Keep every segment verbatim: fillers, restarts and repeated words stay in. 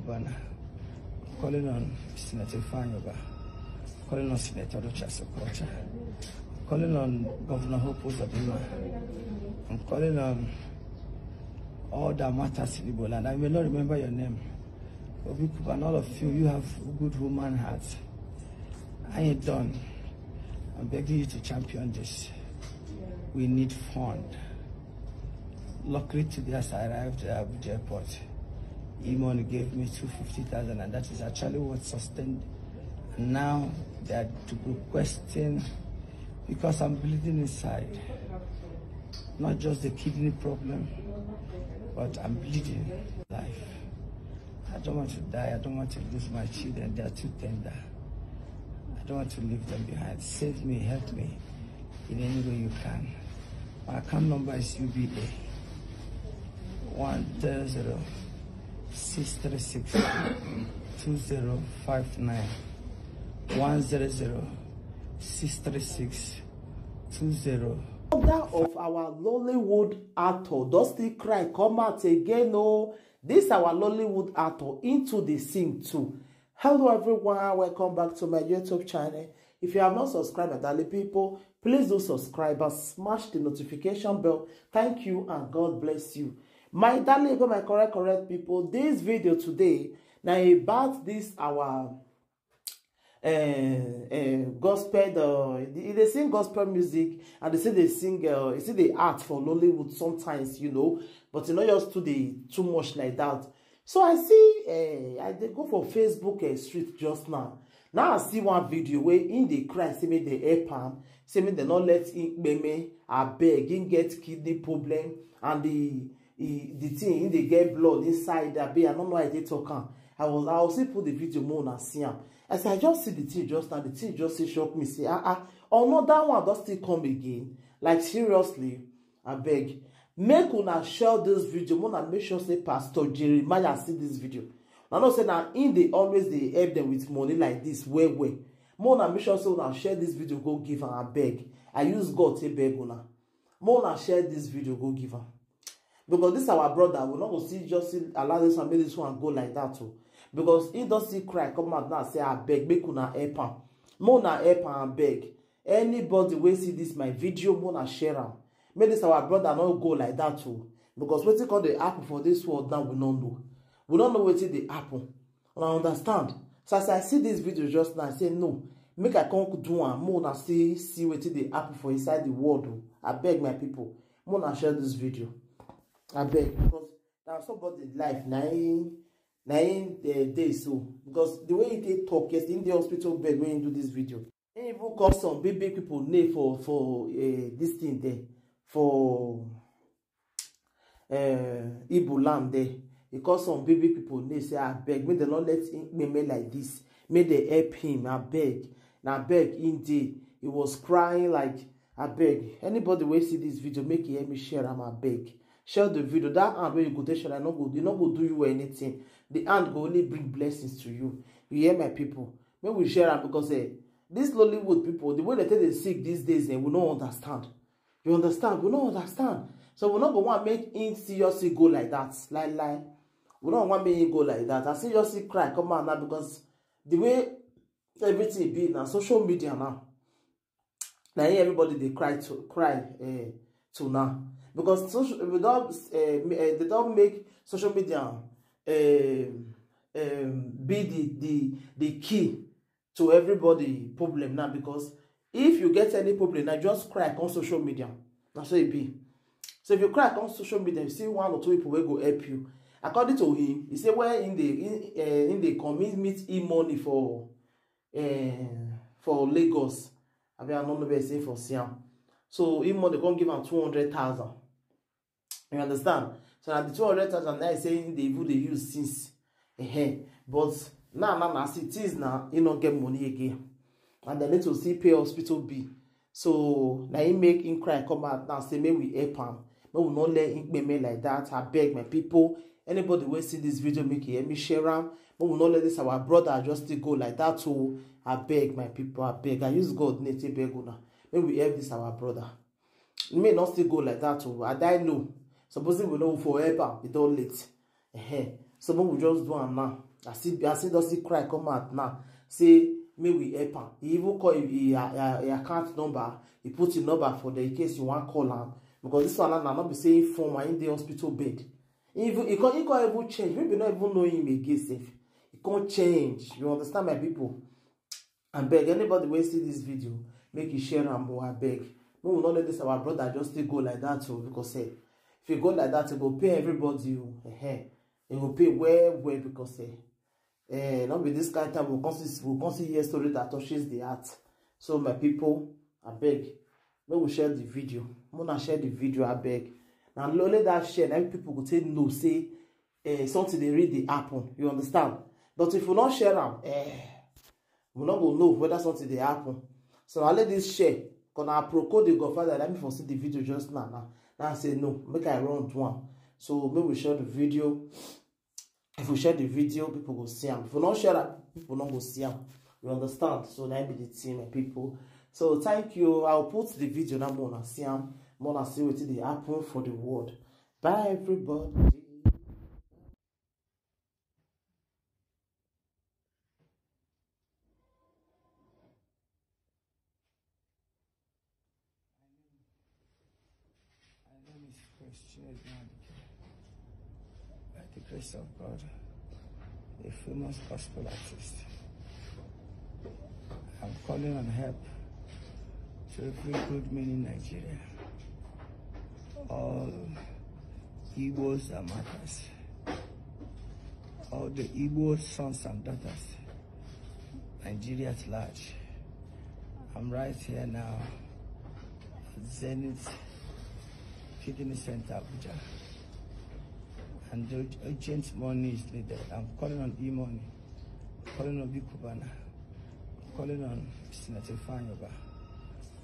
Ghana. I'm calling on Senator Fanyoba. Calling on Senator Rochas Okocha. Calling on Governor Hope Uzodinma. I'm calling on all that matters in Igbo land. I may not remember your name. Obi Kuba, and all of you, you have good human hearts. I ain't done. I'm begging you to champion this. We need fund. Luckily, today as I arrived at Abuja Airport, Imon gave me two fifty thousand, and that is actually what sustained. And now they are requesting, because I'm bleeding inside. Not just the kidney problem, but I'm bleeding life. I don't want to die. I don't want to lose my children. They are too tender. I don't want to leave them behind. Save me, help me in any way you can. My account number is U B A one zero zero six three six two zero five nine. One zero zero six three six two zero. Father of our Lollywood actor don still cry come out again. Oh, this our Lollywood actor into the sing too. Hello everyone, welcome back to my YouTube channel. If you have not subscribed, my darling people, please do subscribe and smash the notification bell. Thank you and God bless you. My darling, go my correct, correct people. This video today now about this our uh, uh, gospel. Uh, they, they sing gospel music and they say they sing, uh, they say they act for Lollywood sometimes, you know, but you know, just too they too much like that. So I see, uh, I dey go for Facebook uh, street just now. Now I see one video where in the cry say make they help am, say make they not let him peme, I beg, him get kidney problem, and the he, the thing, he dey get blood inside. I be, I don't know how they talk am. I was, I was still put the video more and see am. As I just see the thing just now, the thing just say shock me. Say, ah, ah, another one don still come again. Like seriously, I beg. Make una share this video. Una make sure say Pastor Jeremiah see this video. I know say now in they always they help them with money like this. Well, well. More una make sure say una share this video. Go give am. I beg. I use God to beg una. More una share this video. Go give am. Because this our brother, we not go see just see, allow this one, make this one go like that too. Because he don still cry come out now say, I beg, make una help am. Make una help am, I beg. Anybody wey see this my video, make una share am. Make this our brother not go like that too. Because wetin come dey happen for this world now, we no know. We no know wetin dey happen. Una understand? So as I see this video just now, I say no. Make I come do am. Make una see, see wetin dey happen for inside the world o. I beg my people. Make una share this video. I beg, because now somebody life na him, na him uh, dey so. Because the way he dey talk, yes, in the hospital bed when he do this video, he even call some big big people name for for uh, this thing there for uh, Igbo land there. He call some big big people name say, I beg, make they not let him peme like this. Make they help him. I beg, na beg him dey. He was crying like, I beg. Anybody wey see this video, make he help me share am. I beg. Share the video. That hand wey you go take share, I no go, e no go do you anything. The hand go only bring blessings to you. You hear my people? Make we share am because eh, these Lollywood people, the way they take dey sick these days, eh, we no understand. You understand? We no understand. So we no go want make him seriously go like that. Lie, lie. We no want make him go like that. I seriously cry come out now because the way everything be now, social media now. Now everybody they cry to cry uh, to now because social, we don't uh, they don't make social media um, um, be the, the the key to everybody problem now. Because if you get any problem now, just cry on social media. That's how it be. So if you cry on social media, you see one or two people will go help you. According to him, he said where in the in, uh, in the come meet e money for uh, for Lagos. I mean, I don't know where say for Siam. So e money come give am two hundred thousand. You understand? So now the two hundred thousand now is saying they even they use since. Uh-huh. But now, now, now, see, it is now, he not get money again. And they need to see pay hospital bill. So now he make him cry, come out now, say, may we help him. May we not let him pay me like that. I beg my people. Anybody will see this video, make it help me share am. May we not let this our brother just still go like that. So I beg my people, I beg. I use God name to beg una. May we help this our brother. It may not still go like that. Oh, I die no. Supposing we know for help am, it don't late. Uh-huh. So we just do am now. I see, I see Dusty cry come out now. Say, may we help him. He even call him, he, he, he account number. He put his number for the, in case you want call him. Because this one now, not be saying form in the hospital bed. He even, he can't, he can't even change. Maybe not even know him again, safe. He can't change. You understand, my people? I beg anybody wey see this video, make you share am o, I beg. Make we no let this our brother just still go like that o, because eh, if you go like that, e go pay everybody o. Eh, e go pay well well because eh, eh, no be this kind time we come see we come see hear story that touches the heart. So my people, I beg, make we share the video. Make una share the video, I beg. Na only that share na people go take know say eh, something dey really dey happen. You understand? But if we no share am, eh, we no go know whether something dey happen. So I let this share. Cause na Aproko the godfather, let me for see the video just now. Now, now I say no, make I run do am. So make we share the video. If we share the video, people go see am. If we no share am, people no go see am. You understand? So that be the thing, my people. So thank you. I'll put the video now, more see am, more see wetin dey happen for the world. Bye, everybody. My name is Christian Edward. By the grace of God, a famous gospel artist. I'm calling on help to every good man in Nigeria. All Igbos and matters. All the Igbo sons and daughters, Nigeria at large. I'm right here now at Zenith Kidney Center, Abuja. And the urgent money is needed. I'm calling on e-money, calling on Big Cubana, calling on Senator Fanyoba,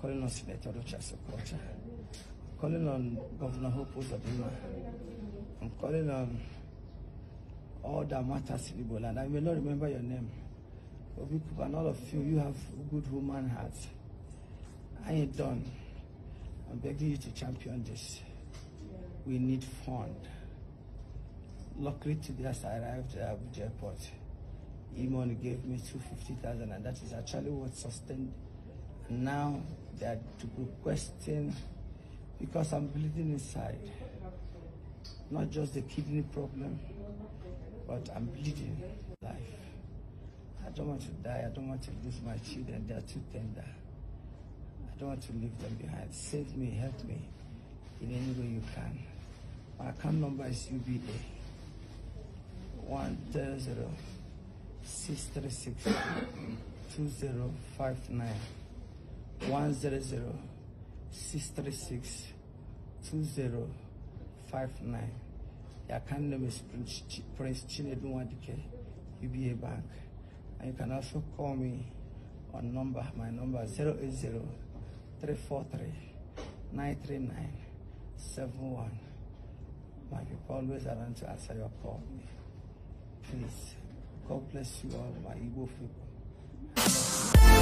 calling on Senator Rochas Okorocha, calling on Governor Hope Uzodinma. I'm calling on all that matters in Igbo land. I may not remember your name. But Big Cubana, all of you, you have good human hearts. I ain't done. I'm begging you to champion this. We need fund. Luckily today as I arrived at Abuja Airport, e-money gave me two fifty thousand, and that is actually what sustained. And now they are requesting, because I'm bleeding inside. Not just the kidney problem, but I'm bleeding life. I don't want to die. I don't want to lose my children. They are too tender. I don't want to leave them behind. Save me, help me in any way you can. My account number is U B A one zero zero six three six two zero five nine. One zero zero six three six two zero five nine. The account name is Prince Chi- Prince Chinedu Wadike, U B A Bank. And you can also call me on number, my number zero eight zero three four three nine three nine seven one. My people always around to answer your call. Please, God bless you all, my Igbo people.